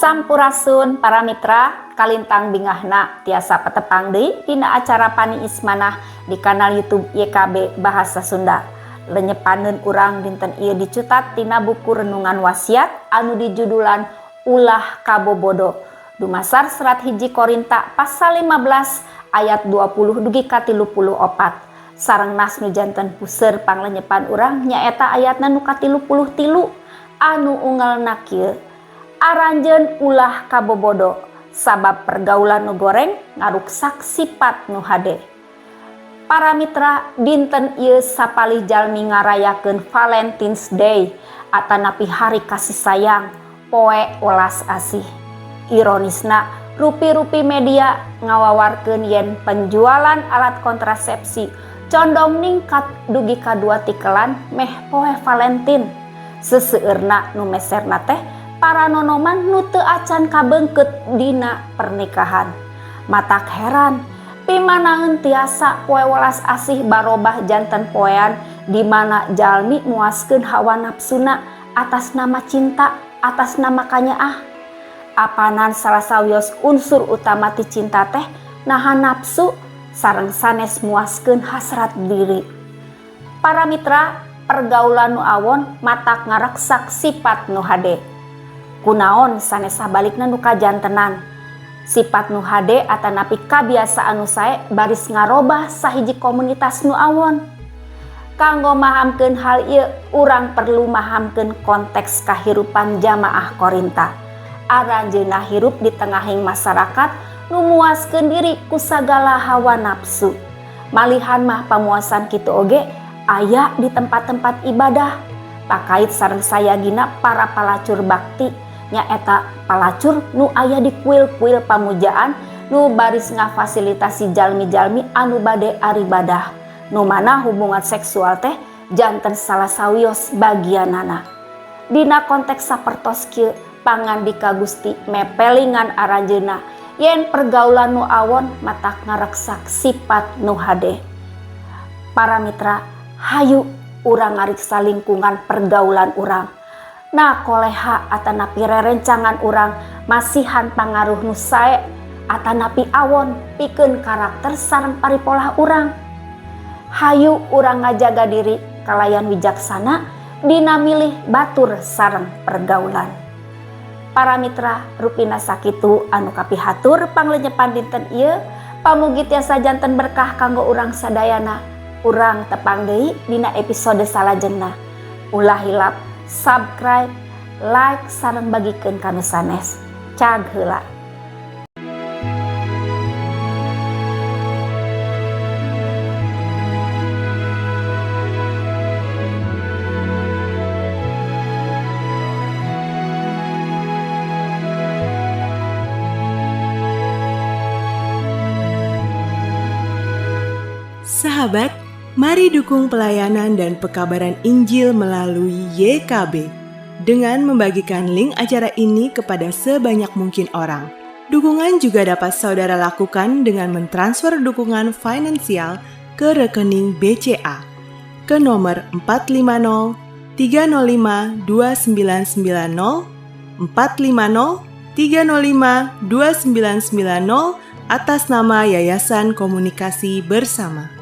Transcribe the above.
Sampurasun para mitra, kalintang bingahna tiasa patepang deui dina acara Paniis Manah di kanal YouTube YKB Bahasa Sunda. Lenyepaneun urang dinten ieu dicutat tina buku Renungan Wasiat anu dijudulan Ulah Kabobodo. Dumasar serat 1 Korinta pasal 15 ayat 20 dugi ka 34. Sareng nas nu janten puseur panglenyepan urang nyaeta ayatna nu ka-33 anu unggelna kieu. Aranjeun ulah kabobodo sabab pergaulan nu goreng ngaruksak sifat nu hade. Para mitra, dinten ieu sapalih jalmi ngarayakeun Valentine's Day atanapi hari kasih sayang, poe welas asih. Ironisna, rupi-rupi media ngawawarkeun yen penjualan alat kontrasepsi condong ningkat dugi ka 2 tikelan meh poe Valentine. Seseueurna nu meserna teh para nonoman nu teu acan kabeungkeut dina pernikahan. Matak heran, pimanaeun tiasa poe welas asih barobah janten poean di mana jalmi muaskeun hawa nafsuna atas nama cinta, atas nama kanyaah. Apanan salah sawios unsur utama ti cinta teh nahan nafsu sareng sanes muaskeun hasrat diri. Para mitra, pergaulan nu awon matak ngareksak sifat nu hade. Kunaon sanes sabalikna nu kajantenan. Sifat nu hade atanapi kabiasaan nu sae baris ngarobah sahiji komunitas nu awon. Kanggo mahamkeun hal ieu, urang perlu mahamkeun konteks kahirupan jamaah Korinta. Aranjeunna hirup di tengahing masyarakat nu muaskeun diri ku sagala hawa nafsu. Malihan mah pamuasan kitu oge aya di tempat-tempat ibadah. Pakait sareng sayagina para palacur bakti nyaeta palacur nu aya di kuil-kuil pamujaan nu baris ngafasilitasi jalmi-jalmi anu bade aribadah, nu mana hubungan seksual teh janten salah sawios bagianana. Dina konteks sapertos kieu, pangandika Gusti mepelingan aranjeunna yen pergaulan nu awon matak ngareksak sifat nu hade. Para mitra, hayu urang ngariksa lingkungan pergaulan urang. Nah, koleha atanapi rerencangan urang masihan pangaruh nu sae atanapi awon pikeun karakter sareng paripolah urang. Hayu urang ngajaga diri kalayan wijaksana dina milih batur sareng pergaulan. Para mitra, rupina sakitu anu kapihatur panglenyepan dinten ieu, pamugi tiasa janten berkah kanggo urang sadayana. Urang tepang deui dina episode salajengna. Ulah hilap subscribe, like, sareng bagikeun ka nu sanes. Cag heula. Sahabat, mari dukung pelayanan dan pekabaran Injil melalui YKB dengan membagikan link acara ini kepada sebanyak mungkin orang. Dukungan juga dapat saudara lakukan dengan mentransfer dukungan finansial ke rekening BCA ke nomor 450 305 2990 450 305 2990 atas nama Yayasan Komunikasi Bersama.